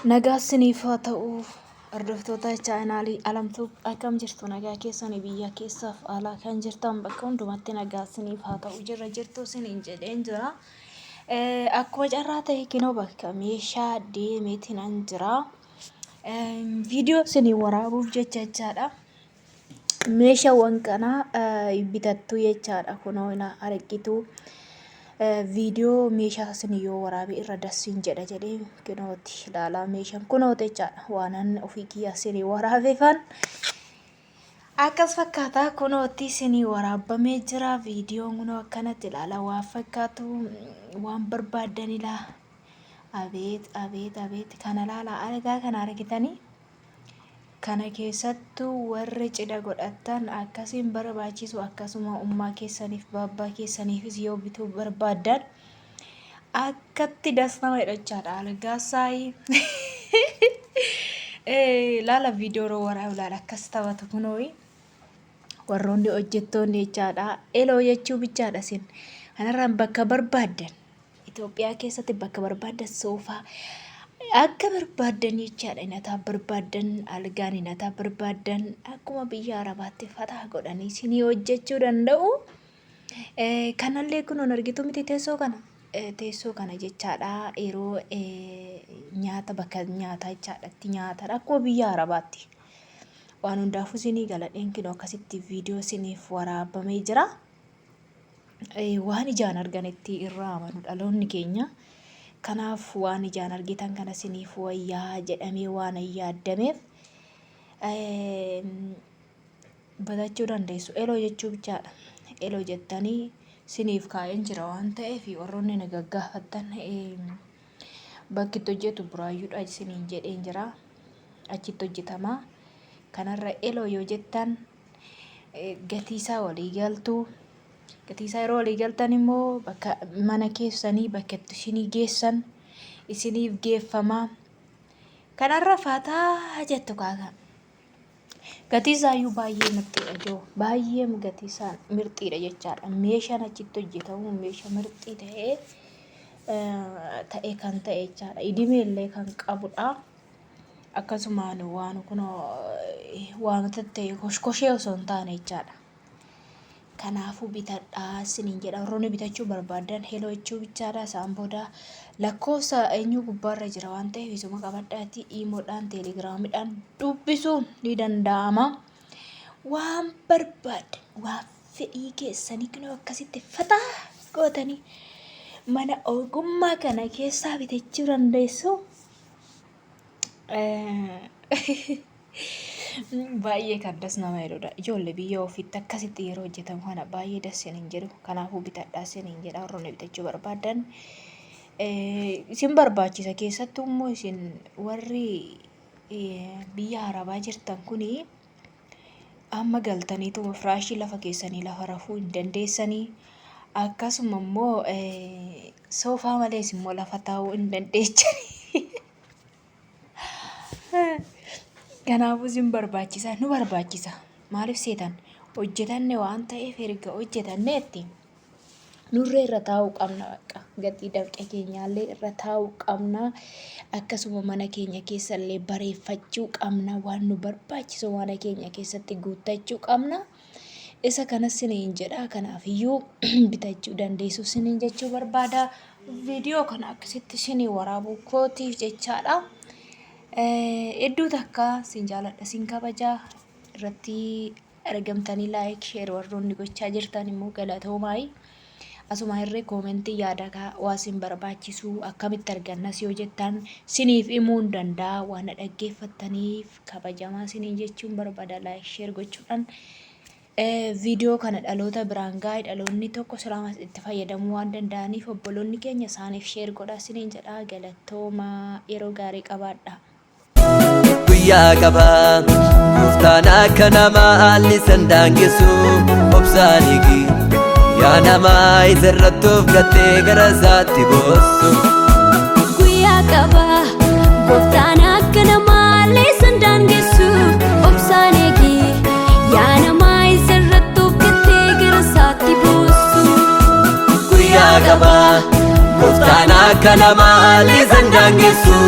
Nagaa isiniif haa ta'u hordoftoota chaanaalii Alamtuu akkam jirtu nagaa keessanii biyya keessaaf alaa kan jirtan bakka hundumatti nagaa isiniif haa ta'u jirra jirtu isiniin jedheen jira. Akkuma carraa ta'e kinoo bakka meeshaa deemeeti nan jira. Viidiyoo isinii waraabuuf jecha jechaadha. Meeshaawwan kana bitattu jechaadha kunoo ina argitu. Viidiyoo meeshaa isin yoo waraabe irra dassiin jedha jedhee kunooti ilaalaa meeshaan kunooti jechaadha. Waanan ofii kiyya isinii waraabefan. Akkas fakkaata kunooti isinii waraabamee jira viidiyoon kunoo akkanatti ilaala waan fakkaatu waan barbaaddan ilaa. Abeet abeet abeet kana laala argaa kana argitanii. Kana keessattuu warri cidha godhattan akkasiin barbaachisu akkasuma ummaa keessaniif baabbaa keessaniifis yoo bituu barbaaddan akkatti das nama jedhachaadha algaa saayii laala viidiyoo yeroo waraabu laala akkas taphatu kunooyi warroonni hojjettoonni jechaadha eloo jechuu bichaadha isin kanarraan bakka barbaaddan Itoophiyaa keessatti bakka barbaaddan soofaa akka barbaaddan jechaadha. Inataa barbaaddan algaan inataa barbaaddan akkuma biyya Arabaatti fataa godhanii isinii hojjechuu danda'u. Kanallee kunuun argitu miti teessoo kana. Teessoo kana jechaadha yeroo nyaata bakka nyaataa jechaadha itti nyaatan akkuma biyya Arabaatti. Waan hundaafuu isinii galadheen kinoo akkasitti viidiyoo isiniif waraabamee jira. Waan ijaan arganitti irraa amanu dhaloonni keenya. Kanaaf waan ijaan argitan kana isiniif wayyaa jedhamee waan yaaddameef bitachuu dandeessu. Eloo jechuu bichaadha. Eloo jettanii isiniif kaa'een jira waan ta'eef warroonni na gaggaafattan bakki itti hojjetu buraayyuudha isiniin jedheen jira. Achitti hojjetama. Kanarra eloo yoo jettan gatii isaa walii galtu. Gatii isaa yeroo walii galtan immoo bakka mana keessanii bakka itti isinii geessan isiniif geeffama. Kanarra fataa jettu kaaka. Gatii isaayyuu baay'ee mirxiidha joo. Baay'ee gatii isaa mirxiidha jechaadha. Meeshaan achitti hojjetamu meeshaa mirxii ta'ee ta'e kan ta'e jechaadha. Idimee illee kan qabudha. Akkasumaan waan kunoo waan ta'e koshkoshee osoo hin taane jechaadha. Kanaafuu bitadhaa isiniin jedha. Warroonni bitachuu barbaadan heloo jechuu bichaadha. Isaan booda lakkoofsa eenyuu gubbaarra jira waan ta'eef isuma qabadhaati iimoodhaan teelegiraamidhaan dubbisuun ni danda'ama. Waan barbaadan waan fedhii keessanii kunoo akkasitti fataa gootanii mana ogummaa kana keessaa bitachuu dandeessu. Baay'ee kan das nama jedhudha. Ijoollee biyya ofiitti akkasitti yeroo hojjetamu kana baay'ee das hin jedhu. Kanaafuu bitadhaa isiniin jedha warroonni bitachuu barbaadan. Isin barbaachisa keessattuu immoo isin warri biyya arabaa jirtan kuni amma galtaniituma firaashii lafa keessanii lafa rafuu hin dandeessanii. Akkasuma immoo soofaa malees immoo lafa taa'uu hin dandeechanii. Kanaafuu isin barbaachisa nu barbaachisa. Maaliif seetan hojjetanne waan ta'eef erga hojjetanneetti nurree irra taa'uu qabna bakka gatii dafqa keenyaallee irra taa'uu qabna. Akkasuma mana keenya keessallee bareeffachuu qabna waan nu barbaachisu mana keenya keessatti guuttachuu qabna. Isa kanas siniin jedha kanaafiyyuu bitachuu dandeessu siniin jechuu barbaada. Viidiyoo kana akkasitti sinii waraabuu kootiif jechaadha. Hedduu takka sin jaaladha sin kabaja irratti argamtanii like share warroonni gochaa jirtan immoo galatoomaay. Asuma irree koomentii yaada waa sin barbaachisu akkamitti argannas yoo jettan siniif himuun danda'a waan na dhaggeeffattaniif kabajamaa siniin jechuun barbaada like share gochuudhaan viidiyoo kana dhaloota biraan gaa'e dhaloonni tokko silaamas itti fayyadamuu waan danda'aniif obboloonni keenya isaaniif share godhaa siniin jedha galatoomaa yeroo gaarii qabaadha. Guyyaa qaba gooftaan akka namaa haalli san daangessu obsaan eegi yaa namaa isa irratti of gattee gara isaatti boossu. Guyyaa qaba gooftaan akka namaa leessan daangessu obsaan eegi yaa namaa isa irratti of gattee gara isaatti boossu. Guyyaa qaba gooftaan akka namaa haalli san daangessu